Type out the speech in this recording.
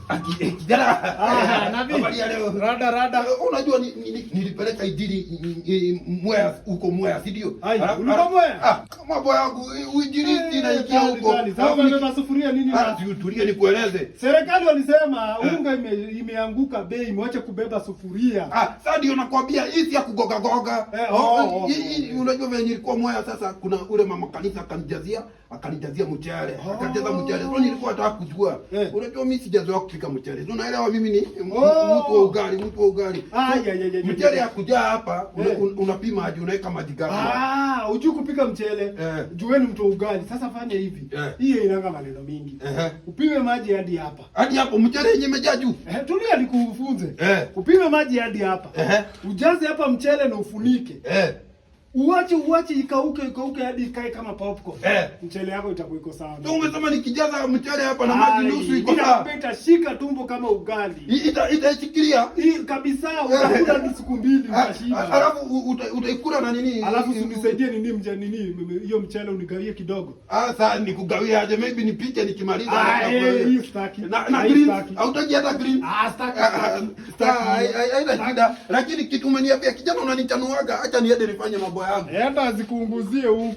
Kijana. Ah, nabii. Habari ya leo. Rada rada. Unajua nilipeleka injili Mwea, huko Mwea, si ndio? Ai, ulikuwa Mwea? Ah, mambo yangu uinjilisti inaingia huko. Sasa Alafu umebeba sufuria nini? Ah, si utulie nikueleze. Serikali walisema unga imeanguka bei, mwache kubeba sufuria. Ah, sasa ndio nakwambia hii si ya kugoga goga. Eh, oh, oh, Hii unajua venye nilikuwa Mwea, sasa kuna ule mama kanisa akanijazia mchele, akajaza mchele. So nilikuwa nataka kujua. Unajua mimi sijazoea kupika mchele. So unaelewa mimi ni mtu wa ugali, mtu wa ugali. Ah, So, ya, mchele ya kujaa hapa unapima aje, unaweka maji gapi? Ah, hujui kupika mchele. Jueni mtu wa ugali. Sasa fanya hivi. Hiyo inanga maneno mingi. Upime maji hadi hapa. Hadi hapo mchele yenye imejaa juu. Eh, tulia nikufunze. Upime maji hadi hapa. Ujaze hapa mchele na ufunike. Uache ikauke ikauke hadi ikae kama popcorn. Mchele yako itakuwa iko sawa. So umesema nikijaza mchele hapa na maji nusu iko sawa. Inakupa itashika tumbo kama ugali. Itaishikilia. Hii kabisa utakula hadi siku 2 utashiba. Alafu utaikula na nini? Alafu unisaidie nini mje nini hiyo mchele unigawie kidogo. Ah, sasa nikugawie aje? Maybe nipike nikimaliza. Ah, Nitakugawie. hii sitaki. Na Hii green sitaki. hautaki hata green. Ah, sitaki, Ah, sitaki, ah, sitaki. haina shida. Lakini kitu umeniambia kijana, unanichanuaga. Acha niende nifanye mambo yangu. Enda zikuunguzie huko.